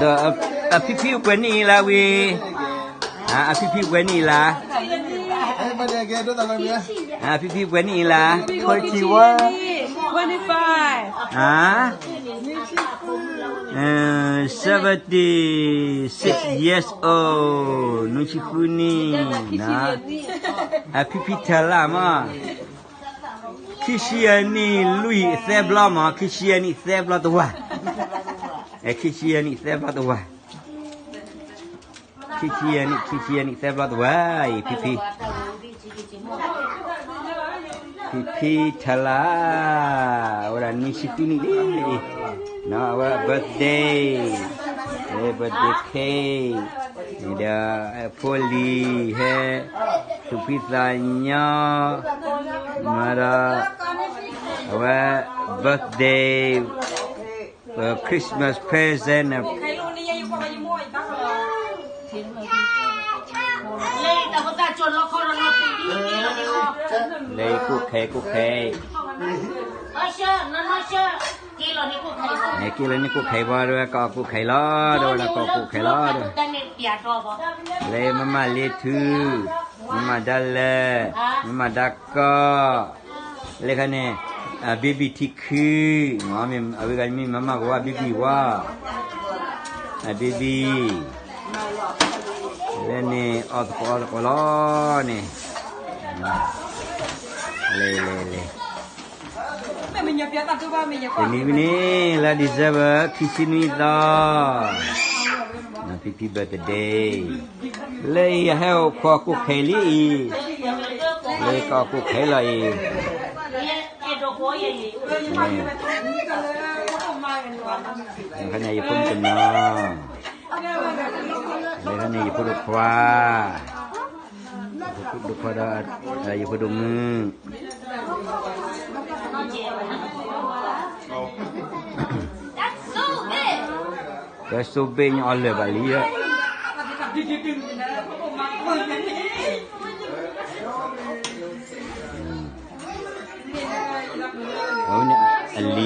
ဒီးအဖံဖံပှဲၤနံၣ်အံၤလၢဝံၤ, အဖံဖံပှဲၤနံၣ်အံၤလၢ, အဖံဖံပှဲၤနံၣ်အံၤလၢ, forty-one, seventy-six years old, နွံဆံဃုနံၣ်, အဖံဖံထၢလၢမး ခံဆံယဲၢ်နံၣ်လွံၢ်သၢဘျီမး, ခံဆံယဲၢ်နံၣ်သၢဘျီတဝၤ, ခံဆံယဲၢ်နံၣ်သၢဘျီတဝၤ, ခံဆံယဲၢ်နံၣ်, ခံဆံယဲၢ်နံၣ်သၢဘျီတဝၤအံၤ ဖံဖံ, ဖံဖံထၢလၢ, အဝဲဒၣ်နွံဆံဃုနံၣ်လံ, အဝဲ birthday, birthday cake, ဒီးဖိလံၤဟဲ, သူၣ်ဖှံသးညီ, မၤဒီး, အဝဲ birthday, Christmas present, လၢကိၣ်ခဲ ကိၣ်ခဲ, က့ၤလၢန့ၣ်ကိၣ်ခဲဘၣ်ဒီး ကအီၣ်ကိၣ်ခဲလီၤဒီး ဝဲဒၣ်ကအီၣ်ကိၣ်ခဲလီၤဒီး, လၢမမၤလ့ထု, မမၤဒါလၢ, မမၤဒါကီၢ်, လၢခါန့ၣ်, အ baby ထံခု, အဝဲဂၤမ့ၢ်မမၤကဝါ baby ဝါ, အ baby, လၢန့ၣ်အီၣ်သကိးအီၣ်သကိးလီၤန့ၣ်, လဲၤလဲၤလဲၤ တနံၤဝဲန့ၣ် လါ December ခံဆံနွံသီ, ဖံဖံ birthday, လၢအံၤယဟဲအိၣ်ခိးကိၣ်ခဲလံအံၤ, လၢကအီၣ်ကိၣ်ခဲလီၤအံၤ, ခါန့ၣ်ယဖိမုၣ်တနီၤ, လၢခါန့ၣ်ယဖိဒိၣ်ခွါ, ယဖိဒိၣ်ခွါဒီး, ယဖိဒိၣ်မုၣ် ကဲ so big န့ၣ်အီၤလၢာ်ဘၣ်လံဧါ, အဝဲန့ၣ်အလံၤ